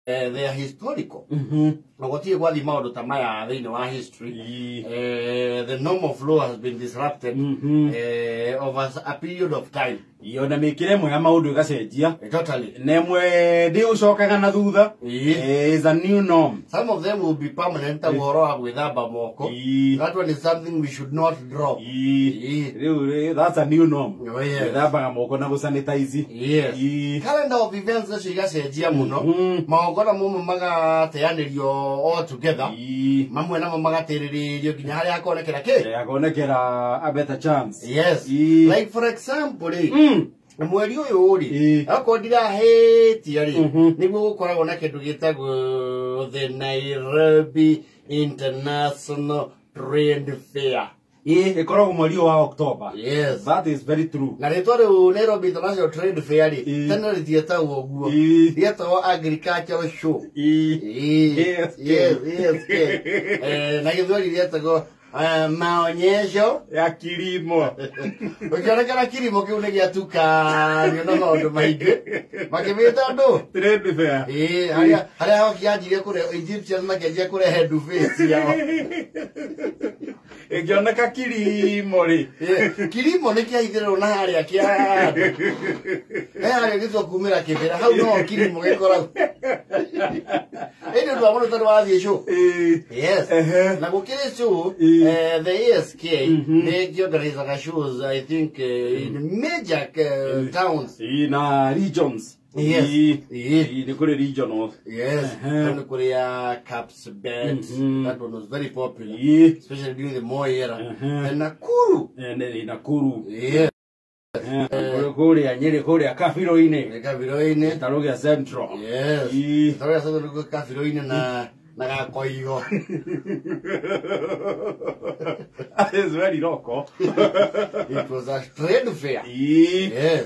They are historical. Na gũtirĩ gwathi maũndũ ta maya thĩinĩ wa history. The normal flow has been disrupted over a period of time. Ona mĩkĩre ĩmwe ya maũndũ ĩgacenjia. Totally. Na ĩmwe ndĩũcokaga na thutha. Is a new norm. Some of them will be permanent, ta ũhoro wa gwĩthamba moko. That one is something we should not drop. Rĩu that's a new norm. Oh, yes. Gwĩthambaga moko na gũsanitize. Yes. Calendar of events nacio igacenjia mũno. Magongona mamwe magateanĩrio all together. Mamwe namo magatĩrĩrĩrio nginya harĩa hakonekera kĩ? Akonekera a better chance. Yes. Like for example rĩ, mweri ũyũ rĩ, akorwo ndirahĩtia rĩ, nĩguo gũkoragwo na kĩndũ gĩtagwo the Nairobi International Trade Fair. Ĩĩ, ĩkoragwo mweri ũyũ wa October. Yes. That is very true. Na rĩtwa rĩu Nairobi International Trade Fair rĩ, tene rĩtietagwo ũguo. Rĩetagwo Agricultural Show. Ĩĩ. Yes. Yes. Na gĩthweri rĩetagwo maonyesho ya kilimo. Ũkĩonekana kilimo kĩu nĩ gĩatukanio na maũndũ maingĩ makĩmĩta andũ Trade fair. Ĩĩ, harĩa hoki yanjirie kũre Egyptians makĩanjia kũrehe duvet ciao. Ĩngĩoneka kilimo rĩ. Ĩĩ, kilimo nĩ kĩahithĩrĩrwo na harĩa kĩa he harĩa gĩtua kumĩra kĩbĩra hau no kilimo gĩkoragwo ĩndĩ ũndũ wa mũno tondũ wathiĩ show. Yes. Na gũkĩrĩ show, the ASK nĩ ĩkĩorganizaga shows, I think, in major towns. Ĩĩ, na regions. Yes. Ĩĩ, nĩ kũrĩ regionals. Yes. Tondũ kũrĩ ya Kapsabet. That one was very popular. Especially during the Moi era. And Nakuru. Nĩ Nakuru. Yes. Kũrĩa Nyĩrĩ, kũrĩa Kabiro-inĩ. Nĩ Kabiro-inĩ. Gĩtarũ gĩa Central. Yes. Gĩtarũ gĩa Central nĩkuo Kabiro-inĩ na Gakoigo. That is very local. It was a trade fair. Yes.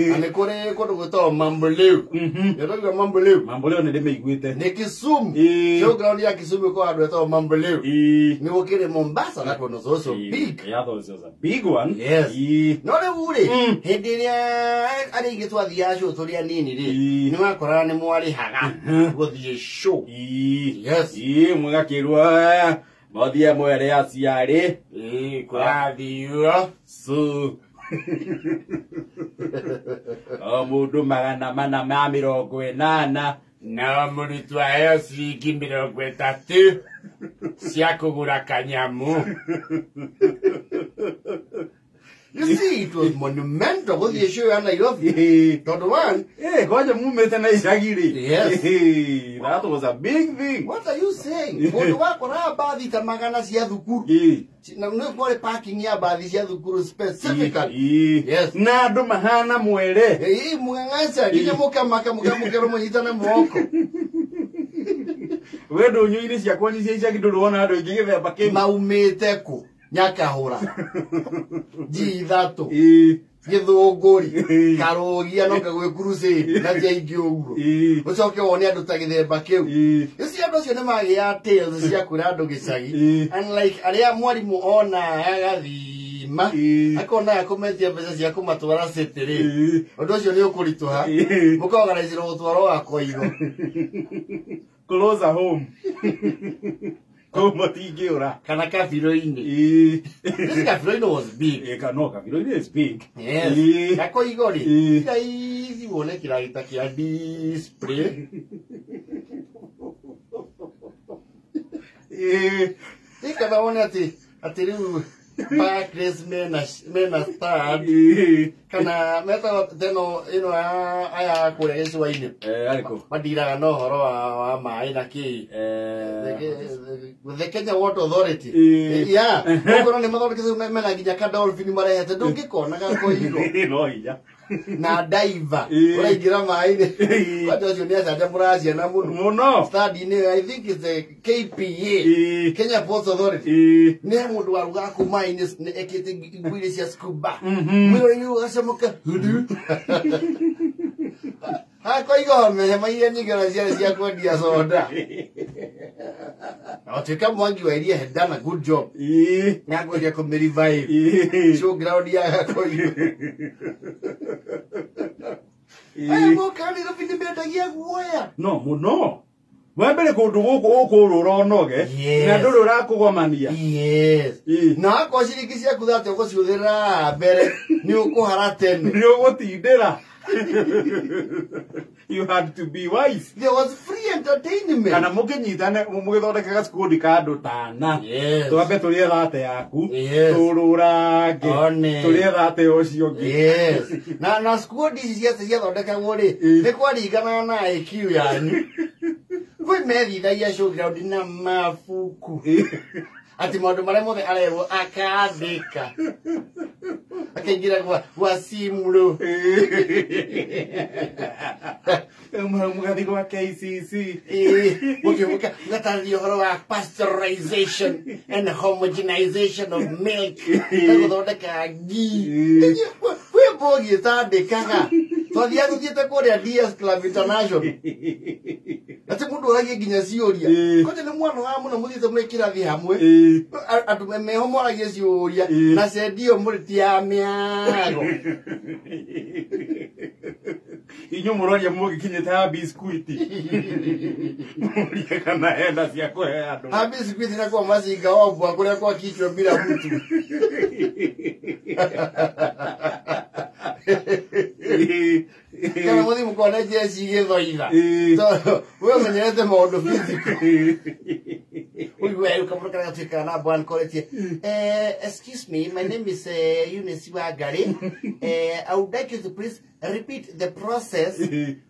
Na nĩ kũrĩ kũndũ gwĩtagwo Mamboleo. Nĩũraigua Mamboleo? Mamboleo nĩ ndĩmĩiguĩte. Nĩ Kisumu. Showground ya Kisumu ĩkoragwo handũ hetagwo Mamboleo. Nĩ gũkĩrĩ Mombasa, that one was also big. Yeah, that was a big one. Yes. No rĩu rĩ, hĩndĩ ĩrĩa arĩa aingĩ twathiaga show tũrĩ anini rĩ, nĩ wakoraga nĩ mwarĩhaga gũthiĩ show. Yes. Ĩĩ, mũgakĩrwo, mothiĩ mwere aciarĩ. Ĩĩ, kũrathiio. So. O mũndũ 480. Na mũrutwo aheo ciringi 30 cia kũgũra kanyamu. You see, it was monumental gũthiĩ show ya Nairobi. Tondũ one, Kwanja mumĩte na icagi rĩ. Yes. That was a big thing. What are you saying? Mũndũ wakoraga mbathi ta 100 cia thukuru. Na nĩ kwarĩ parking ya mbathi cia thukuru specifically. Yes. Na andũ mahana mwere. Ĩĩ, mũng'ang'aca, nginya mũkamaka, mũkamũkĩra mũnyitane moko. We ndũnyũ-inĩ ciakwa cia icagi ndũrĩ wona andũ aingĩ gĩthemba kĩu. Maumĩte kũ? Nyakahũra. G ithatũ. Gĩthũngũri. Karũgia no kagwĩ crusade na cia ingĩ ũguo. Ũcoke wone andũ ta gĩthemba kĩu. Ũcio andũ acio nĩ magĩaga tales cia kwĩra andũ gĩcagi. Unlike arĩa mwarimũ ona agathima, akona akũmetia mbeca cia kũmatwara city rĩ. Ũndũ ũcio nĩ ũkũritũha. Mũkaorganizĩrwo gũtwarwo Gakoigo. Closer home. Kũu mũtingĩũra. Kana Kabiro-inĩ. This Kabiro-inĩ was big. No, Kabiro-inĩ is big. Yes. Gakoigo rĩ, ti raithi wone kĩragita kĩa display. Ĩ, kana wone atĩ rĩu Barclays mena stand. Kana metagwo teno ĩno ya aya kũrĩa gĩcũa-inĩ. Arĩkũ? Mandiraga na ũhoro wa maĩ na kĩ. The Kenya Water Authority. Yeah. Ũkorwo nĩ mathondekete mena nginya ka dolphin marehete, ndũngĩkona Gakoigo. No hinya. Na diver. Ũraingĩra maĩ-inĩ. Kwanja ũcio nĩ acanjamũraga ciana mũno. Mũno. Stand-inĩ, I think it's the KPA. Kenya Ports Authority. Nĩ mũndũ warugaga kũu maĩ-inĩ ekĩte nguo iria cia scuba. Mwĩrore-inĩ ũgacomoka. Gakoigo hema iria nyingĩ ona ciarĩ cia kwendia soda. Na gũtuĩka Mwangi wa Iria had done a good job. Nĩ akwendia kũmĩ-revive. Showground ya Gakoigo. Aya moka Nairobi nĩ mendagia guoya. No, mũno. Wa mbere kũndũ gũkũ ũkũrũra ũnoge na ndũrĩ ũrakũgomania. Yes. Na akorwo ciringi ciaku thate ũgũciũthĩra mbere nĩ ũkũhara tene. Nĩ ũgũtindĩra. You had to be wise. There was free entertainment. Kana mũkĩnyitane mũgĩthondeke gacikundi ka andũ tana. Yes. Twambe tũrĩe thate yaku. Yes. Tũrũrange. One. Tũrĩe thate ũcio ũngĩ. Yes. Na squad ici ciothe ciathondekagwo rĩ, nĩ kwaringanaga na IQ yanyu. Kwĩ methithagia showground na mabuku. Ati maũndũ marĩa mothe arerwo akandĩka. Akaingĩra gwa simũ. Mũgathiĩ gwa KCC. Mũgatarĩria ũhoro wa pasteurization and homogenization of milk. Na gũthondeka ghee. Kwĩ mbogi ĩtandĩkaga. Twathiaga tũthiĩte kũrĩa DS Club International. Atĩ mũndũ oragie nginya ciũria. Kwanja nĩ mwana wa mũno mũthiĩte mwĩ kĩrathi hamwe. Andũ meho moragie ciũria. Na cendio mũrĩ ti ya mĩago. Inyuĩ mũroria mũgĩkinyĩte ha biscuit. Mũrie kana hena cia kũhe andũ. Ha biscuit na kwa macinga obwa kũrĩa kwa kichwa bila mtu. Kana mũthiĩ mũkone jeshi gĩthoitha. Tondũ we ũmenyerete maũndũ physical. Ũigue kamũndũ karĩa gatuĩkaga na bwan koretie. Excuse me, my name is Eunice Wangari. I would like you to please repeat the process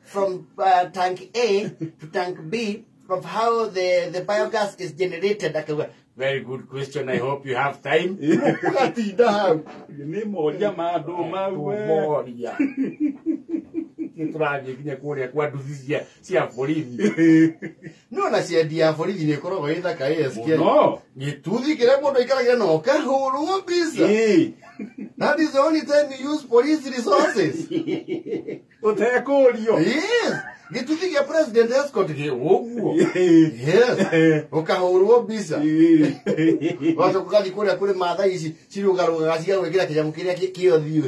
from tank A to tank B of how the biogas is generated. Akauga, very good question. I hope you have time. Ũgatinda hau. Nĩ moria ma andũ mau we. Moria. Nĩ tũrathiĩ nginya kũrĩa kwa nduthi cia borithi. No na ciendia ya borithi nĩ ĩkoragwo ĩ thaka ASK. Mũno. Gĩtuthi kĩrĩa mũndũ aikaragĩra na ũkahũrwo mbica. That is the only time you use police resources. Ũtekũrio. Yes. Gĩtuthi gĩa president escort gĩ ũguo. Yes. Ũkahũrwo mbica. Ũgacoka ũgathiĩ kũrĩa kũrĩ Maathai ici cirũgarũgaga cigagwĩkĩra kĩnyamũ kĩrĩa kĩ ũthiũ.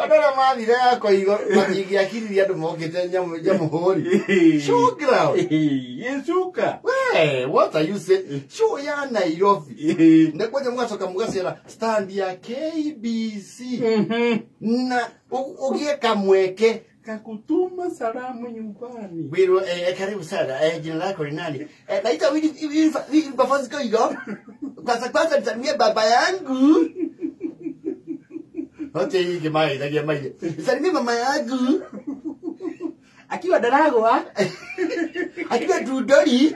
Andũ arĩa mathire gakwa matingĩakiririe andũ mokĩte nyamũhũri. Showground. Gĩcuka. We, what are you saying? Show ya Nairobi. Na kwanja mũgacoka mũgacera stand ya KBC. Na ũgĩe kamweke Kakutuma salamu nyumbani. Wĩrwo karibu sana. Jina lako ni nani? Naitwa Wilberforce Koigo. Kwanza kwanza nisalimie baba yangu. Hote hii kimai, ndagia mai. Nisalimie mama yangu. Akiwa Daragwa. Akiwa Dudori.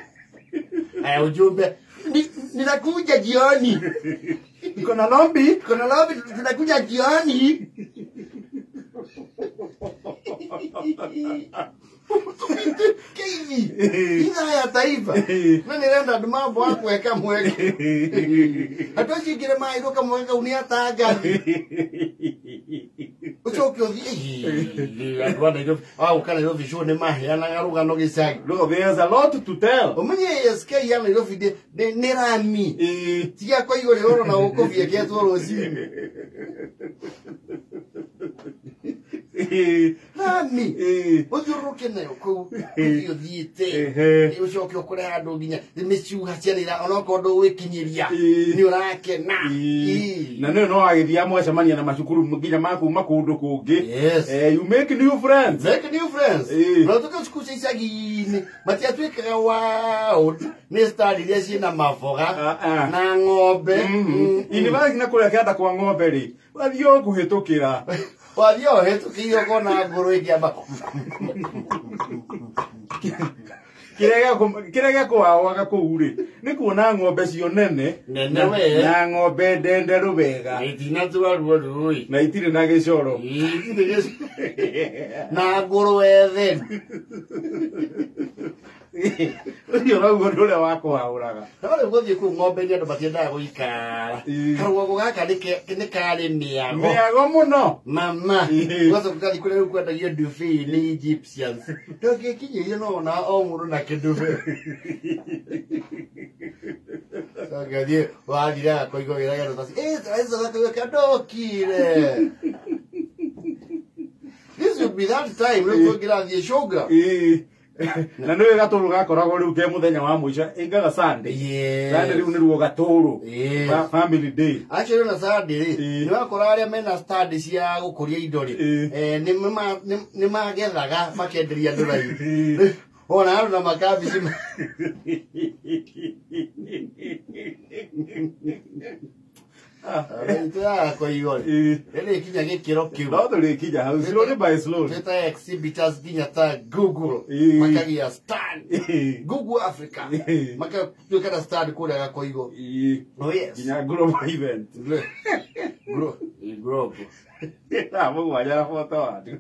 Aya ujumbe. Ninakuja jioni. Niko na lombi. Niko na lombi, tunakuja jioni. Keivi. Idhaa ya Taifa. Na nĩrenda andũ mambo a kweka mweke. Andũ acio aingĩ nĩmaheirwo kamweke kau nĩ atangathi. Ũcoke ũthiĩ. Andũ a Nairobi, agũka Nairobi show nĩmaheanaga rũgano gĩcagi. Look, there's a lot to tell. Ũmenye ASK ya Nairobi nĩ rami. Tiga kwa igũrũ rĩrorwo na gũkũbia kĩetwo rũcinĩ. Rami. Ũthiũrũrũke nayo kũu, ũthiĩ ũthiĩte. Ũcoke ũkore handũ nginya mĩcuha ciana ira onokorwo ndũgwĩkinyĩria nĩ ũrakena. Na nĩyo no wagĩthiaga mũgacemania na macukuru nginya ma kuma kũndũ kũngĩ. Yes. You make new friends. Make new friends. Na ũtuĩke cukuru cia icagi-inĩ matiatuĩkaga wild nĩ stand iria ciĩna maboga na ng'ombe. University na kũrĩa kĩanda kwa ng'ombe rĩ, wathiĩ o kũhĩtũkĩra. Wathiĩ o ũhĩtũkĩire ũkona ngũrũ ĩkĩamba. Kĩrĩa gĩakũwawaga kũu rĩ, nĩ kuona ng'ombe cio nene Nene we. na ng'ombe ndenderũ wega. Na itinatua ruo rũĩ. Na itirĩ na gĩcoro. Itirĩ gĩcoro. Na ngũrwe theru. Ũcio noguo ũndũ ũrĩa wakũhaũraga. No rĩu gũthiĩ kũu ng'ombe nĩ andũ matiendaga gũikara. Karũgongo gaka nĩ karĩ mĩago. Mĩago mũno. Mama. Ũgacoka ũgathiĩ kũrĩa rĩu kwendagio ndubi nĩ Egyptians. Ndũngĩkinyĩria no wona o mũndũ na kĩndubi. Ũgathiĩ wathire agakoiga wĩra gĩa rũthaci. Ĩ, gakandokire. This to be that time rĩu tũngĩrathiĩ showground. Ĩĩ. Na nĩwe gatũrũ gakoragwo rĩu ke mũthenya wa mũico ĩngaga Sunday. Yes. Sunday rĩu nĩruo gatũrũ. Yes. Family day. Actually ona Sunday rĩ, Ĩĩ. nĩ wakora arĩa mena stand cia gũkũria indo rĩ, Ĩĩ. nĩ magethaga makenderia andũ raithi. Ĩĩ. Ona andũ na makabici tũyagakoigo rĩ, Ĩĩ. rĩrĩ kinya gĩkĩro kĩu No tũrĩkinya hau slowly by slowly. twĩta exhibitors nginya ta Google Ĩĩ. makagia stand Ĩĩ. Google Africa Ĩĩ. makatuĩka na stand kũrĩa Gakoigo. Ĩĩ. Oh yes. Nginya global event. Global. Thaa mũgwanja na 41.